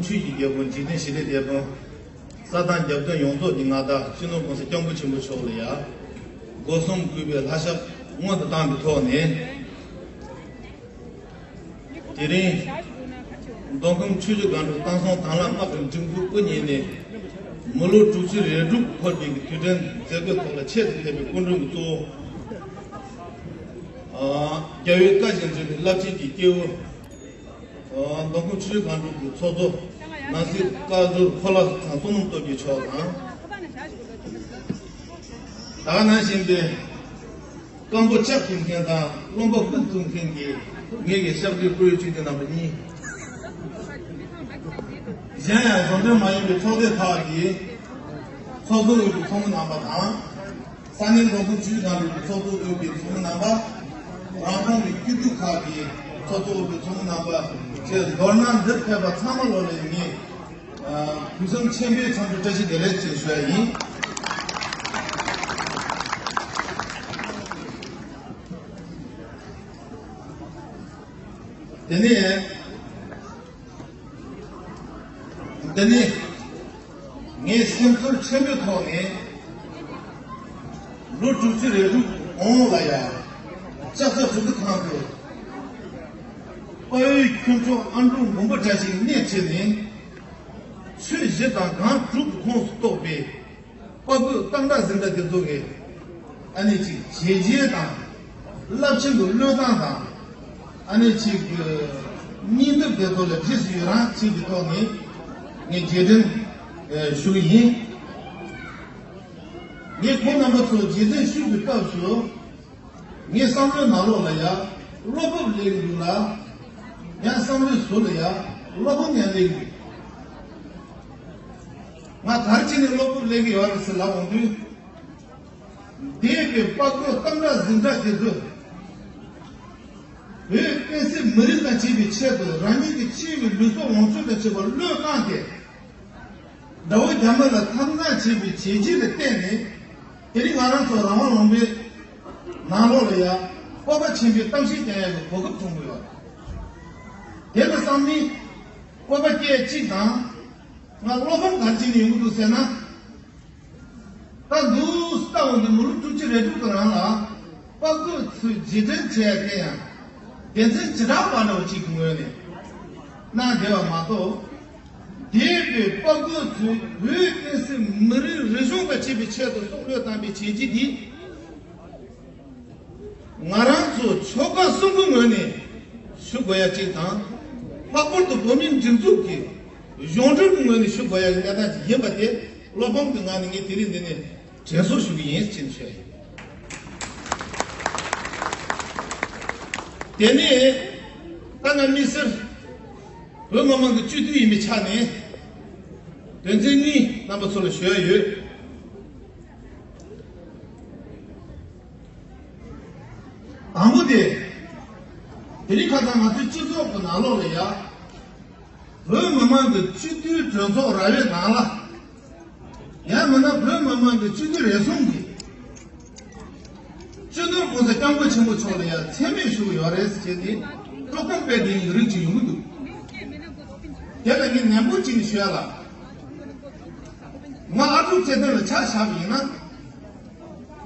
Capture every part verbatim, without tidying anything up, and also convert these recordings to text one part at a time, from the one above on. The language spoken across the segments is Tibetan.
ཆོས་ཀྱི་རྒྱལ་པོ་འཇིག་རྟེན་ཞི་བདེའི་དེད་དཔོན། ས་དང་རྒྱབ་རྟེན་ཡོངས་རྫོགས་ཀྱི་མངའ་བདག་སྤྱི་ནོར་༸གོང་ས་༸སྐྱབས་མགོན་ཆེན་པོ་མཆོག་ལ་ཡ། སྒོ་གསུམ་གུས་པའི་ལྷ་ཞབས་སྔོན་དུ་བཏང་བའི་ཐོག་ནས། དེ་རིང་། མདོ་ཁམས་ཆུ་བཞི་སྒང་དྲུག་བསྟན་སྲུང་དྭང་བླངས་དམག་གི་སྒྲིག་འཛུགས་དབུ་བརྙེས་ནས། མི་ལོ་དྲུག་ཅུ་རེ་དྲུག་འཁོར་བའི་དུས་དྲན་མཛད་སྒོའི་ཐོག་ལ་ཆེད་དུ་ཕེབས་པའི་སྐུ་མགྲོན་གྱི་གཙོ་བོ། རྒྱལ་བའི་བཀའ་བཞིན་བྱོན་པའི་རླབས་ཆེན་གྱི་སྐྱེས་བུ། མདོ་ཁམས་ཆུ་བཞི་སྒང་དྲུག་གི་ཚོགས་གཙོ། ནང་སྲིད་བཀའ་ཟུར་ཕོ་བླ་ཚང་བསོད་ནམས་སྟོབས་རྒྱས་མཆོག་དང་། ད་ག་ནང་བཞིན་པའི། སྐམ་པོ་ལྕགས་ཐུག་མཁན་དང་རློན་པ་ཀུན་བཙུགས་མཁན་གྱི་ངེད་ཀྱི་ཤག་སྒྲིལ་བཀུར་འོས་ཆོས་སྒྲིག་རྣམ་པ་གཉིས། གཞན་ཡང་བཟོ་འདྲ་མ་ཡིན་པའི་ཚོགས་སྡེ་ཁག་གི་ཚོགས་གཙོ་འོས་པའི་ཚོགས་མི་རྣམ་པ་དང་། ས་གནས་འགོ་ཁུངས་ཇུས་གནང་བའི་ཚོགས་གཙོ་འོས་པའི་ཚོགས་མི་རྣམ་པ། རང་ཁོངས་ཀྱི་སྐྱིད་སྡུག་ཁག་གི་ཚོགས་གཙོ་འོས་པའི་ཚོགས་མི་རྣམ་པ་བཅས་མདོར་ན་འདིར་ཕེབས་པ་ཚང་མ་ལོ་ལ་ངས། ཨ། གུས་བསམ་ཆེན་པོས་འཚམས་འདྲི་བཀྲ་ཤིས་བདེ་ལེགས་ཞེས་ཞུ་ཡ་ཡིན། དེ་ནས། དེ་ནས། ངས་སེམས་ཚོར་ཆེན་པོའི་ཐོག་ནས། ལོ་དྲུག་ཅུ་རེ་དྲུག་གོང་ལ་ཡ། ལྕགས་རྟ་གྲུ་ཁ་ཐང་དུ། དཔའ་བོའི་ཁྱུ་མཆོག་ཨ་འབྲུག་མགོན་པོ་བཀྲ་ཤིས་སྣེ་ཁྲིད་ནས། ཆོས་བཞི་དང་སྒང་དྲུག་གི་ཁོངས་སུ་གཏོགས་པའི། དཔའ་རྒོད་སྟག་འདྲ་གཟིག་འདྲ་དེ་ཚོ་གི། ཨ་ནི་ཅིག་བྱས་རྗེས་དང་། རླབས་ཆེན་གྱི་བློས་བཏང་དང་། ཨ་ནི་ཅིག་གི། སྙིང་སྟོབས་དེ་ཚོ་ལ་རྗེས་སུ་ཡི་རང་བྱེད་ཀྱི་ཐོག་ནས། ངས་རྗེས་དྲན། ཨེ། ཞུ་གི་ཡིན། ངས་ཁོང་རྣམ་པ་ཚོར་རྗེས་དྲན་ཞུ་བའི་སྐབས་སུ། ངའི་བསམ་བློའི་ནང་ལོགས་ལ་ཡ། བློ་སྤོབས་སླེབས་ཀྱི་འདུག་ལ། ཡང་བསམ་བློའི་ཟུར་ལ་ཡ། བློ་ཕམ་ཡང་སླེབས་ཀྱི་འདུག་ང་ག་རེ་བྱས་ནས་བློ་སྤོབས་སླེབས་ཀྱི་ཡོད་རེད་ཟེར་ལབ་འོང་དུས། འདས་པའི་དཔའ་རྒོད་སྟག་འདྲ་གཟིག་འདྲ་དེ་ཚོས། བོད་བསྟན་སྲིད་མི་རིགས་དང་བཅས་པའི་ཆེད་དུ་རང་ཉིད་ཀྱི་སྤྱི་ཡི་ལུས་སྲོག་ལོངས་སྤྱོད་དང་བཅས་པ་བློས་བཏང་སྟེ། དགྲ་བོ་རྒྱ་མི་ལ་འཐབ་ན་བྱས་པའི་བྱས་རྗེས་ལ་བརྟེན་ནས། དེ་རིང་ང་རང་ཚོ་རང་དབང་ལུང་པའི་ནང་ལོགས་ལ་ཡ། སྤོབས་པ་ཆེན་པོའི་གཏམ་བཤད་རྒྱག་ཡ་གི་གོ་སྐབས་བྱུང་གི་ཡོད། དེ་ལ་བསམ་ནི། སྤོབས་པ་སྐྱེ་གཅིག་དང་། ང་བློ་ཕམ་ག་རེ་བྱས་ནས་ཡོང་གི་འདུག་ཟེར་ན། ད་འདུག་སེ་ལྟ་འོང་དུས་མི་ལོ་དྲུག་ཅུ་རེ་དྲུག་གི་རིང་ལ། དཔའ་རྒོད་ཚོས་རྗེས་དྲན་བྱས་ཏེ་ཡང་། དེ་ཚོའི་བྱེ་བྲག་པ་འདྲ་བོ་གཅིག་གི་ངོས་ནས་གནང་བསྡད་པ་མ་གཏོགས། འདས་པའི་དཔའ་རྒོད་ཚོས་བོད་བསྟན་སྲིད་མི་རིགས་རིག་གཞུང་དང་བཅས་པའི་ཆེད་དུ་སྲོག་བློས་བཏང་པའི་བྱས་རྗེས་འདི། ང་རང་ཚོ་ཆོལ་ཁ་གསུམ་གྱི་ངོས་ནས་ཞུ་དགོས་ཡ་གཅིག་དང་། ལྷག་པར་དུ་བོད་མིའི་སྒྲིག་འཛུགས་ཀྱི་གཞུང་འབྲེལ་གྱི་ངོས་ནས་ཞུ་དགོས་ཡ་གི་གནས་སྟངས་ཅིག་ཡིན་པ་དེ་བློ་ཕམ་གྱི་ངང་ནས་ངས་དེ་རིང་འདི་ནས་དྲན་གསོ་ཞུ་གི་ཡིན་ཅེས་ཞུ་ཡ་ཡིན། དེ་ནས་ད་ང་དམིགས་བསལ་བོད་མི་མང་གི་སྤྱི་འཐུས་ཡིན་པའི་ཆ་ནས་དོན་ཚན་གཉིས་རྣམ་པ་ཚོ་ལ་ཞུ་ཡ་ཡོད། དང་པོ་དེ། དེ་རིང་ཁ་སང་ང་ཚོའི་སྤྱི་ཚོགས་ཀྱི་ནང་ལོགས་ལ་ཡ། བོད་མི་མང་གི་སྤྱི་འཐུས་གྲོས་ཚོགས་ར་བའི་ནང་ལ། ཡང་མིན་ན་བོད་མི་མང་གི་སྤྱི་འཐུས་རེ་ཟུང་གིས། སྤྱི་ནོར་༸གོང་ས་༸སྐྱབས་མགོན་ཆེན་པོ་མཆོག་ལ་ཡ་མཚན་སྨད་ཞུ་གི་ཡོད་རེད་ཟེར་ནས་དཀྲོག་གཏམ་སྤེལ་བསྡད་ཡོད་རིགས་ཅིག་ཡོང་གི་འདུག་དེ་ལ་ངས་ནན་པོ་བྱས་ནས་ཞུ་ཡ་ལ། ང་ཨ་ཀྲུག་ཚེ་བརྟན་ལ་ཆ་བཞག་པ་ཡིན་ན།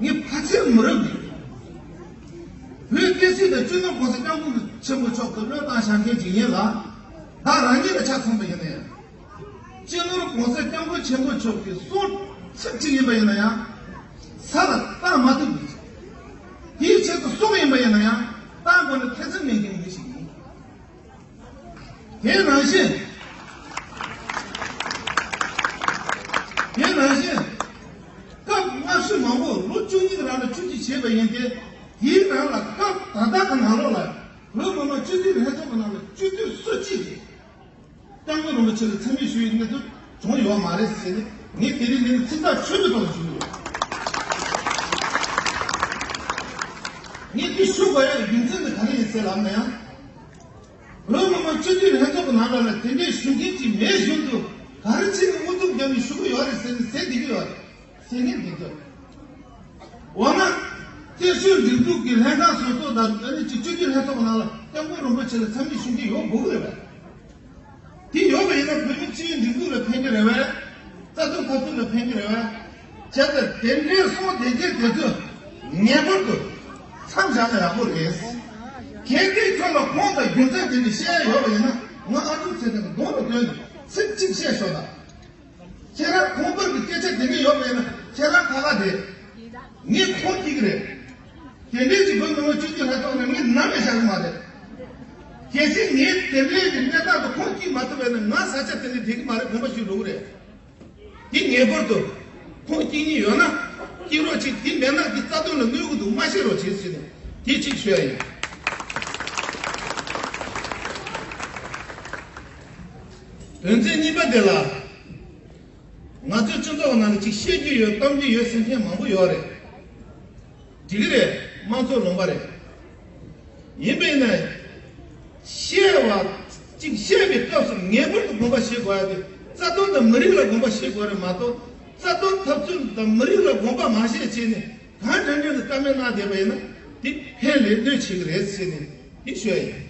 ངས་ཕལ་ཆེར་མི་རབས་ཀྱི་བོད་བསྟན་སྲིད་དང་སྤྱི་ནོར་༸གོང་ས་༸སྐྱབས་མགོན་ཆེན་པོ་མཆོག་གི་བློས་བཏང་བཞག་མཁན་ཅིག་ཡིན་ལ། ད་རང་ཉིད་ལ་ཆ་མཚོན་པ་ཡིན་ན་ཡང་། སྤྱི་ནོར་༸གོང་ས་༸སྐྱབས་མགོན་ཆེན་པོ་མཆོག་གི་སྲོག་ཚབ་ཅིག་ཡིན་པ་ཡིན་ན་ཡང་། ས་ལ་བཏང་མ་ཐུབ་པའི་ཆེད། དེའི་ཆེད་དུ་སྲོག་ཡིན་པ་ཡིན་ན་ཡང་བཏང་དགོས་ན་ཐེ་ཚོམ་མེད་མཁན་མི་ཞིག་ཡིན། དེ་ནང་བཞིན། དེ་ནང་བཞིན། སྐབས་སྔ་ཕྱི་མང་པོ་ལོ་བཅུ་གཉིས་ཀྱི་རིང་ལ་ཆོས་ཀྱི་བྱས་པ་ཡིན་ཏེ། དེའི་རིང་ལ་སྐབས་ད་ལྟ་གི་ནང་ལོགས་ལ་བོད་མི་མང་སྤྱི་འཐུས་ལྷན་ཚོགས་ཀྱི་ནང་ལ་སྤྱི་འཐུས་སུ་གཅིག་གིས་༸སྐྱབས་མགོན་རིན་པོ་ཆེ་ལ་མཚན་སྨད་ཞུ་ཡི་གནས་ཚུལ་བྱུང་ཡོད་མ་རེད་ཟེར་ནས། ངས་དེ་རིང་འདི་ནས་ཚིག་ཐག་ཆོད་པའི་ཐོག་ནས་ཞུ་གི་ཡོད། ངས་འདི་ཞུ་དགོས་ཡག་རྒྱུ་མཚན་དེ་ག་རེ་ཡིན་ཟེར་ལབ་ན་ཡང་། བོད་མི་མང་སྤྱི་འཐུས་ལྷན་ཚོགས་ཀྱི་ནང་ལ་ལ་དེ་འདྲའི་ཞུ་མཁན་ཅིག་མེད་བཞིན་དུ། ག་རེ་བྱས་ནས་དབུ་འཛུགས་བརྒྱབ་ནས་ཞུ་གི་ཡོད་རེད་ཟེར་ནས་ཟེར་བསྡད་ཀྱི་ཡོད་རེད། ཟེར་མཁན་འདི་ཚོ། འོ་ན། བཙན་བྱོལ་སྒྲིག་འཛུགས་ཀྱི་ལྷན་ཁང་སོ་སོ་དང་ཨ་ནི་ཅིག་སྤྱི་འཐུས་ལྷན་ཚོགས་ཀྱི་ནང་ལ་༸སྐྱབས་མགོན་རིན་པོ་ཆེ་ལ་མཚན་སྨད་ཞུ་མཁན་ཡོད་དགོས་ཀྱི་རེད་པས། དེ་ཡོད་པ་ཡིན་ན་བོད་མི་ སྤྱིའི་སྒྲིག་འཛུགས་ལ་ཕན་གྱི་རེད་བས། རྩ་དོན་འཐབ་རྩོད་ལ་ཕན་གྱི་རེད་བས། བྱས་ཙང་དེ་འདྲའི་གསུང་དེ་གྱད་དེ་ཚོ་ངེས་པར་དུ་མཚམས་བཞག་ན་ཡག་པོ་རེད། གལ་ཏེ་ཁྱོད་ལ་ཁུངས་དང་རྒྱུ་མཚན་དེ་འདྲ་བཤད་ཡ་ཡོད་པ་ཡིན་ན། ང་ཨ་ཀྲུག་ཚེ་རིང་གདོང་ལ་སྟོན་ནས་ཚིག་གཅིག་བཤད་ཤོག་དང་། ཁྱེད་རང་ཁུངས་སྐར་གྱི་སྐད་ཆ་དེ་འདྲ་ཡོད་པ་ཡིན་ན། ཁྱེད་རང་ཁ་ཁ་བསྡད། ངས་ཁུངས་སྐྱེལ་གྱི་རེད། དེ་འདྲའི་ཅིག་བོད་མི་མང་སྤྱི་འཐུས་ལྷན་ཚོགས་ནས་ངས་ནམ་ཡང་བཞག་གི་མ་རེད། གལ་སྲིད་ངས་དེ་འདྲའི་གི་གནས་སྟངས་དེ་ཁུངས་སྐྱེལ་མ་ཐུབ་པ་ཡིན་ན། ང་ས་ཆ་དེ་ནས་བསྡད་ཀྱི་མ་རེད། དགོངས་པ་ཞུས་འགྲོ་གི་རེད། དེ་ངེས་པར་དུ་ཁུངས་སྐྱེལ་མཁན་ཡོད་ན་སྐྱེལ་རོགས་བྱེད། དེ་མེད་ན་དེ་རྩ་དོན་ལ་གནོད་ཀྱི་འདུག་མ་བཤད་རོགས་བྱེད་ཟེར་ནས་དེ་གཅིག་ཞུ་ཡ་ཡིན། དོན་ཚན་གཉིས་པ་དེ་ལ། ང་ཚོའི་སྤྱི་ཚོགས་ནང་ལ་ཅིག་བཤད་རྒྱུ་ཡོད་གཏམ་རྒྱུ་ཡོད་ཟེར་མཁན་མང་པོ་ཡོད་རེད། འགྲིག་གི་རེད། དམངས་གཙོའི་ལུང་པ་རེད། ཡིན་པས་ན། བཤད་པ་ཅིག་བཤད་པའི་སྐབས་སུ་ངེས་པར་དུ་དགོངས་པ་བཞེས་དགོས་ཡ་དེ། རྩ་དོན་དང་མི་རིགས་ལ་དགོངས་པ་བཞེས་དགོས་རེད་མ་གཏོགས། རྩ་དོན་འཐབ་རྩོད་དང་མི་རིགས་ལ་དགོངས་པ་མ་བཞེས་བྱས་ནས་གང་དྲན་དྲན་དུ་བཀའ་མོལ་གནང་བསྡད་པ་ཡིན་ན། དེ་ཕན་ལས་གནོད་ཆེ་གི་རེད་ཟེར་ནས་དེ་ཞུ་ཡ་ཡིན།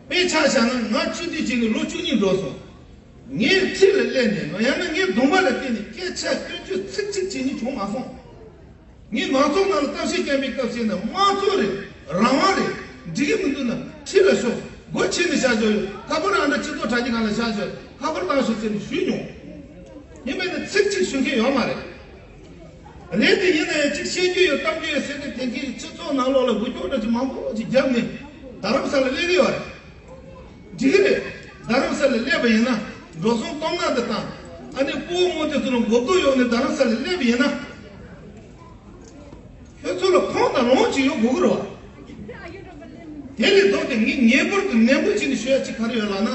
དཔེ་ཆ་བཞག་ན་ང་སྤྱི་འཐུས་བྱས་ནས་ལོ་བཅུ་གཉིས་འགྲོ་སོང་། ངའི་འཁྲིས་ལ་སླེབས་ནས་ཡང་ན་ངའི་གདོང་པ་ལ་བལྟས་ནས་སྐད་ཆ་སྐྱོན་བརྗོད་ཚིག་གཅིག་བྱེད་མཁན་བྱུང་མ་སོང་། ངས་མང་ཚོགས་ནང་ལ་གཏམ་བཤད་བསྐྱངས་པའི་སྐབས་ཤིག་ན། དམངས་གཙོ་རེད། རང་དབང་རེད། འགྲིག་གི་མི་འདུག་ན་འཁྲིས་ལ་ཤོག་སྒོ་ཕྱེ་ནས་བཞག་ཆོག་ཡོད། ཁ་པར་ཨ་འདྲ་སྤྱི་ཚོགས་དྲ་རྒྱ་སྒང་ལ་བཞག་ཆོག་ཡོད། ཁ་པར་བཏང་ཤོག་ཟེར་ནས་ཞུས་མྱོང་། ཡིན་པས་ན་ཚིག་གཅིག་ཞུ་མཁན་ཡོད་མ་རེད། གལ་ཏེ་ཡིན་ན་ཡང་ཅིག་བཤད་རྒྱུ་ཡོད་གཏམ་རྒྱུ་ཡོད་ཟེར་མཁན་དེ་གའི་སྤྱི་ཚོགས་ནང་ལོགས་ལ་འགུལ་སྐྱོད་འདྲ་ཅིག་མང་པོ་ཅིག་བརྒྱབ་ནས་རྡ་རམ་ས་ལ་སླེབས་ཀྱི་ཡོད་རེད། འགྲིག་གི་རེད། རྡ་རམ་ས་ལ་སླེབས་པ་ཡིན་ན། འགྲོ་སོང་སྟོང་ནག་འདི་དང་། ཨ་ནི་སྤོ་བོ་རྨོ་འདི་ཚོ་ལ་མགོ་སྐོར་གཡོགས་ནས་རྡ་རམ་ས་ལ་སླེབས་པ་ཡིན་ན། ཁྱོད་ཚོ་ལ་ཁུངས་དང་ལུང་ཅིག་ཡོད་དགོས་ཀྱི་རེད་བ། དེ་ལས་ལྡོག་སྟེ་ངས་ངེས་པར་དུ་ནན་པོ་བྱས་ནས་ཞུ་ཡ་ཅིག་ག་རེ་ཡོད་ལབ་ན།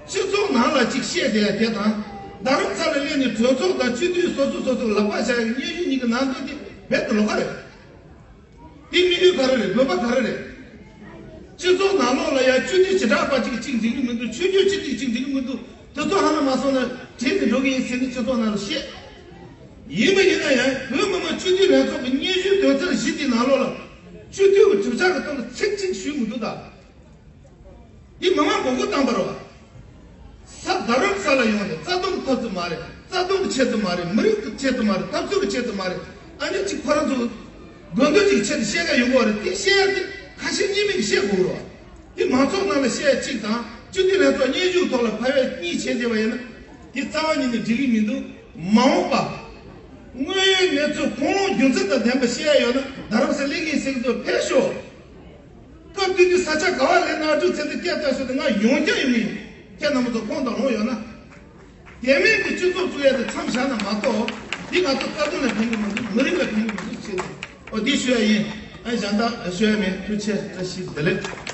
སྤྱི་ཚོགས་ནང་ལ་ཅིག་བཤད་བསྡད་ཡ་དེ་དང་། རྡ་རམ་ས་ལ་སླེབས་ནས་གྲོས་ཚོགས་དང་སྤྱི་འཐུས་སོ་སོ་སོ་སོ་ལག་པ་བཞག་ཡ་གི་སྙན་ཞུ་གཉིས་ཀྱི་ནང་དོན་དེ་རྦད་དེ་ལོགས་ཀ་རེད། དེ་དམིགས་ཡུལ་ག་རེ་རེད། དགོས་པ་ག་རེ་རེད། སྤྱི་ཚོགས་ནང་ལོགས་ལ་ཡ་སྤྱི་འཐུས་བྱེ་བྲག་པ་གཅིག་གཅིག་འགྲིག་གི་མི་འདུག་ཆོས་བརྒྱུད་སྤྱི་འཐུས་གཅིག་འགྲིག་གི་མི་འདུག་དེ་ཚོ་ཧ་ལམ་མ་སོང་ན་བྲིས་ཏེ་འགྲོ་གི་ཡིན་ཟེར་ནས་སྤྱི་ཚོགས་ནང་ལ་བཤད། ཡིན་པ་ཡིན་ན་ཡང་བོད་མི་མང་སྤྱི་འཐུས་ལྷན་ཚོགས་ཀྱི་སྙན་ཞུའི་དོན་ཚན་བཞི་དེའི་ནང་ལོགས་ལ་སྤྱི་འཐུས་ཀྱི་གྲུབ་ཆ་གི་ཐོག་ལ་ཚིག་གཅིག་ཞུས་མི་འདུག་ད། འདི་མི་མང་མགོ་སྐོར་བཏང་པ་རེད་བ། ས་རྡ་རམ་ས་ལ་ཡོང་ནས་རྩ་དོན་འཐབ་རྩོད་མ་རེད། རྩ་དོན་གྱི་ཆེད་དུ་མ་རེད། མི་རིགས་ཀྱི་ཆེད་དུ་མ་རེད། འཐབ་རྩོད་ཀྱི་ཆེད་དུ་མ་རེད། ཨ་ནི་གཅིག་ཁོ་རང་ཚོ་དགོས་འདོད་ཀྱི་ཆེད་དུ་བཤད་ཀ་ཡོང་གི་བ་རེད། དེ་བཤད་ཡ་དེ་ཁ་ཞེ་གཉིས་མེད་ཀྱི་བཤད་དགོས་རེད་བ། དེ་མང་ཚོགས་ནང་ལ་བཤད་ཡ་གཅིག་དང་སྤྱི་འཐུས་ལྷན་ཚོགས་སྙན་ཞུ་ཐོག་ལ་ཕབ་ཡ་གཉིས་བྱས་བསྡད་པ་ཡིན་ན། དེ་རྩ་བ་ཉིད་ནས་འགྲིག་གི་མི་འདུག་མ་འོངས་པ་དངོས་ཡོད་གནས་ཚུལ་ཁུངས་ལུང་རྒྱུ་མཚན་དང་ལྡན་པ་བཤད་ཡ་ཡོད་ན་རྡ་རམ་ས་སླེབས་ཀྱི་ཡིན་ཟེར་གྱི་འདུག་ཕེབས་ཤོག་སྐབས་དེ་དུས་ས་ཆ་ག་བ་སླེབས་ན་ཨ་ཀྲུག་ཚེ་རིང་སྐད་བཏང་ཤོག་དང་། ང་ཡོང་རྒྱུ་ཡོད་མིན། ཁྱེད་རྣམ་པ་ཚོ་ཁུངས་དང་ལུང་ཡོད་ན། དེ་མིན་གྱི་སྤྱི་ཚོགས་བཙུགས་ཡ་དེ་མཚམས་བཞག་ན་མ་གཏོགས། འདི་ང་ཚོ་རྩ་དོན་ལ་ཕན་གྱི་མི་འདུག་མི་རིགས་ལ་ཕན་གྱི་མི་འདུག་ཟེར་ནས། ཨོ་འདི་ཞུ་ཡ་ཡིན། ཨ་གཞན་དག་ཞུ་ཡ་མེད། ཐུགས་རྗེ་ཆེ། བཀྲ་ཤིས་བདེ་ལེགས།